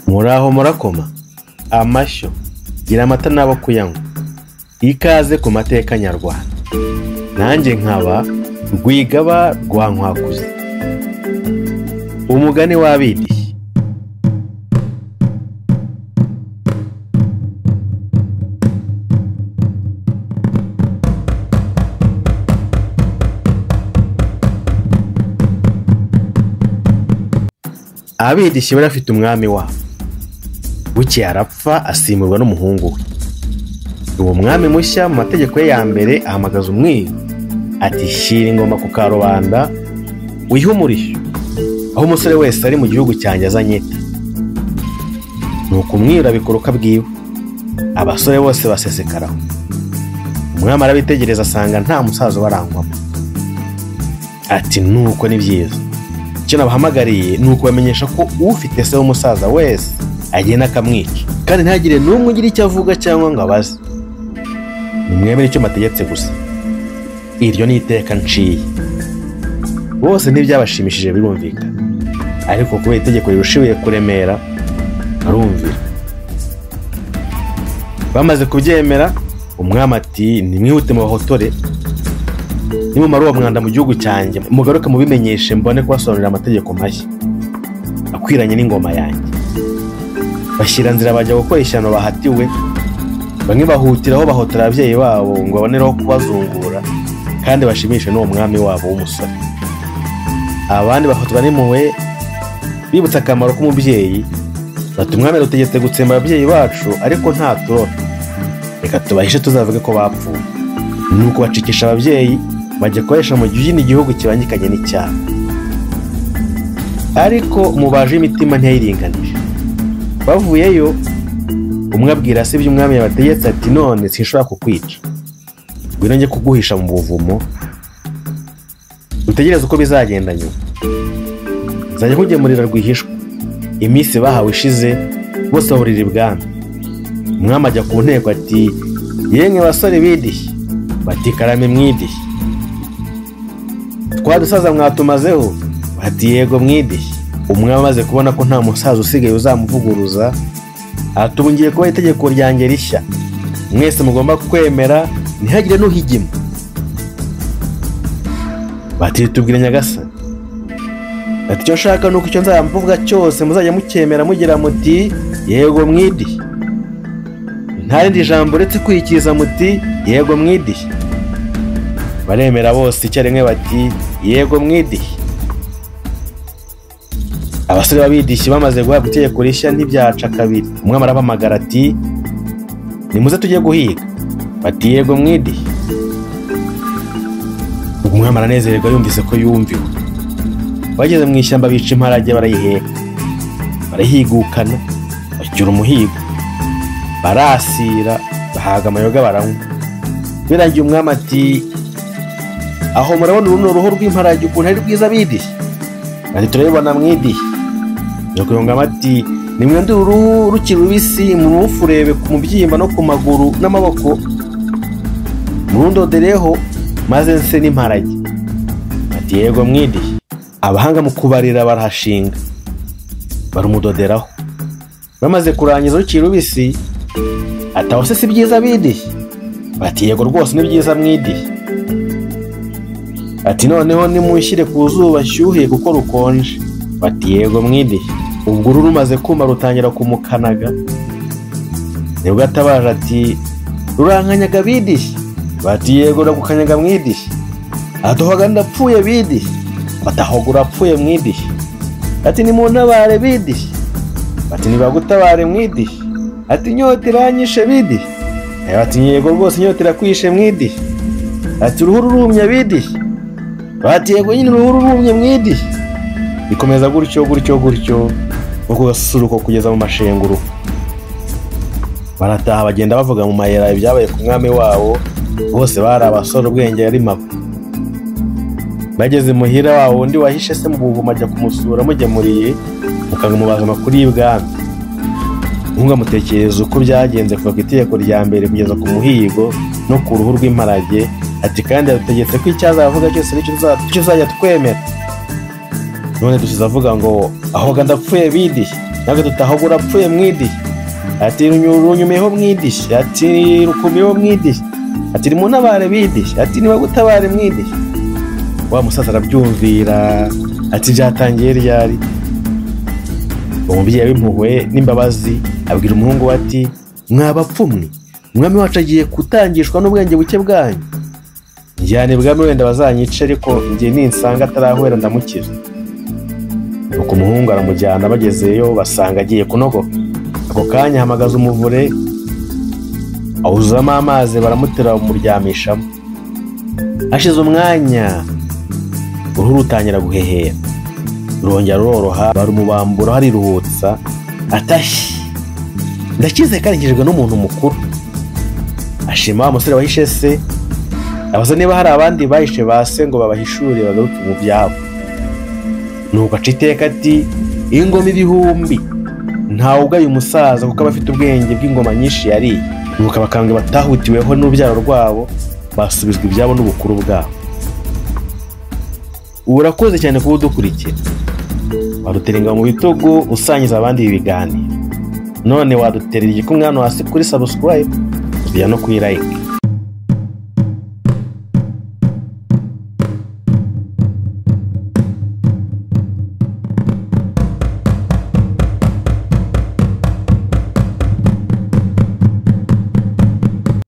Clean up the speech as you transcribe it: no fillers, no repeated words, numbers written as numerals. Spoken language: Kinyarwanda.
Muraho murakoma amashyo gira amata nabo kuyanywa. Ikaze ku mateka nyarwanda. Nanjye nkaba Rwigaba rwa Nkwakuze. Umugani w'Abidishyi. Abidishyi bari bafite umwami wabo. Bukeye arapfa asimburwa n'umuhungu we. Uwo mwami mushya mu mategeko ye ya mbere ahamagaza umwiru ati: shyira ingoma ku karubanda wihe umurishyo, aho umusore wese ari mu gihugu cyanjye azanyita. Nuko umwiru abikora uko abwiwe, abasore bose basesekaraho. Umwami arabitegereza asanga nta musaza ubarangwamo. Ati: nuko ni byiza, icyo nabahamagariye ni ukubamenyesha ko ufite se w'umusaza wese agenda akamwica, kandi ntagire n'umwe ugira icyo avuga cyangwa ngo abaze. Nimwemere icyo mbategetse gusa, iryo ni iteka nciye. Bose ntibyabashimishije birumvikana, ariko kubera itegeko rirushiwe kuremera barumvira. Bamaze kubyemera, umwami ati: nimwihute mubahotore, nimumara uwo mwanda mu gihugu cyanjye mugaruke mubimenyeshe, mbone kubasobanurira amategeko mashya akwiranye n'ingoma yanjye. Bashyira nzira bajya gukora ishyano bahatiwe. Bamwe bahutiraho bahotora ababyeyi babo ngo babonereho kubazungura kandi bashimishe n'uwo mwami wabo w'umusore. Abandi bafatwa n'impuhwe bibutsa akamaro k'umubyeyi, bati: umwami yadutegetse gutsemba ababyeyi bacu ariko nta turora, reka tubahishe tuzavuge ko bapfuye. Nuko bacikisha ababyeyi bajya gukoresha mu kindi gihugu kibangikanye n'icyabo. Ariko umubaji w'imitima ntiyayiringanije. Bavuyeyo, umwe abwira se ibyo umwami yabategetse ati: none sinshobora kukwica, ngwino njye kuguhisha mu buvumo, utegereze uko bizagenda nyuma, nzajya kugemurira rwihishwa. Iminsi bahawe ishize, bose bahurira ibwami. Umwami ajya ku nteko ati: yemwe basore bidishyi. Bati: karame mwidishyi. Twa dusaza mwatumazeho? Bati: yego mwidishyi. Umwami amaze kubona ko nta musaza usigaye uzamuvuguruza, ati: ubu ngiye kubaha itegeko ryanjye rishya, mwese mugomba kwemera, ntihagire n'uhigima. Bati: tubwire nyagasani. Ati: icyo nshaka nuko icyo nzamvuga cyose muzajya mucyemera mugira muti: yego mwidishyi. Nta rindi jambo uretse kwikiriza muti: yego mwidishyi. Baremera bose icyarimwe bati: yego mwidishyi. Abasore b'Abidishyi bamaze guhabwa itegeko rishya ntibyaca kabiri. Umwami arabahamagara ati: nimuze tujye guhiga. Bati: yego mwidishyi. Umwami aranezererwa yumvise ko yumviwe. Bageze mu ishyamba bica imparage barayiheka, barahigukana, bacyura umuhigo, barasira, bahaga amayoga baranywa. Birangiye umwami ati: aho murabona runo ruhu rw'imparage ukuntu ari rwiza bidishyi? Bati: turabibona mwidishyi. Nuko yungamo ati: nimwende uruhu rukiri rubisi murufurebe ku mubyimba no ku maguru n'amaboko, murundodereho maze nse n'imparage. Ati: yego mwidishyi. Abahanga mu kubarira barahashinga, barumudoderaho. Bamaze kurangiza rukiri rubisi, ati: aho se si byiza bidishyi? Bati: yego rwose ni byiza mwidishyi. Ati: noneho nimushyire ku zuba shyuhiye kuko rukonje. Bati: yego mwidishyi. Ubwo uruhu rumaze kuma rutangira kumukanaga. Nibwo atabaje ati: rurankanyaga bidishyi? Bati: yego ruragukanyaga mwidishyi. Ati: hoga ndapfuye bidishyi. Bati: ahoga urapfuye mwidishyi. Ati: nimuntabare bidishyi. Bati: nibagutabare mwidishyi. Ati: inyota iranyishe bidishyi. Bati: yego rwose inyota irakwishe mwidishyi. Ati: uruhu rurumye bidishyi. Bati: yego nyine uruhu rurumye mwidishyi. Bikomeza gutyo gutyo gutyo uko gasusuruko kugeza mu mashenguruko. Barataha bagenda bavuga mu mayera ibyabaye ku mwami wabo. Bose bari abasore ubwenge yari mabo. Bageze muhira wabo undi wahishe se mu buvumo ajya kumusura amugemuriye, mukamubaza amakuru y'ibwami. Umuhungu amutekereza uko byagenze kuva ku itegeko rya mbere kugeza ku muhigo no ku ruhu rw'imparage. Ati: kandi yadutegetse ko icyo azavuga cyose nicyo tuzajya twemera. None dusize avuga ngo ahoga ndapfuye bidishyi. Natwe tutahoga urapfuye mwidishyi, ati runyumiyeho mwidishyi, ati rukumiyeho mwidishyi, ati nimuntabare bidishyi, ati nibagutabare mwidishyi. Wa musaza arabyumvira, ati byatangiye ryari? Umubyeyi w'impuhwe n'imbabazi abwira umuhungu we ati mwabapfumwe, umwami wacu agiye gutangishwa n'ubwenge buke bwanyu. Njyana ibwami wenda bazanyice, ariko njye ninsanga atarahwera ndamukiza. Nuko umuhungu aramujyana, bagezeyo basanga agiye kunogoka. Ako kanya ahamagaza umuvure awuzamo amazi, baramutera bamuryamishamo. Hashize umwanya uruhu rutangira guhehera, rurongera ruroroha, barumubambura hariruhutsa. Atashye ndakize kandi nkijwe n'umuntu mukuru. Ashima wa musore wahishe se, abaza niba hari abandi bahishe ba se ngo babahishure bagaruke mu byabo. Nuko aca iteka ati ingoma ibihumbi ntawe ugaye umusaza, kuko aba afite ubwenge bw'ingoma nyinshi yariye. Nuko abakambwe batahutiweho n'urubyaro rwabo basubizwa ibyabo n'ubukuru bwabo. Urakoze cyane kuba udukurikira, wadutera ingabo mu bitugu usangiza abandi ibi biganiro. None waduterera igikumwe hano hasi kuri subscribe, no kuri like.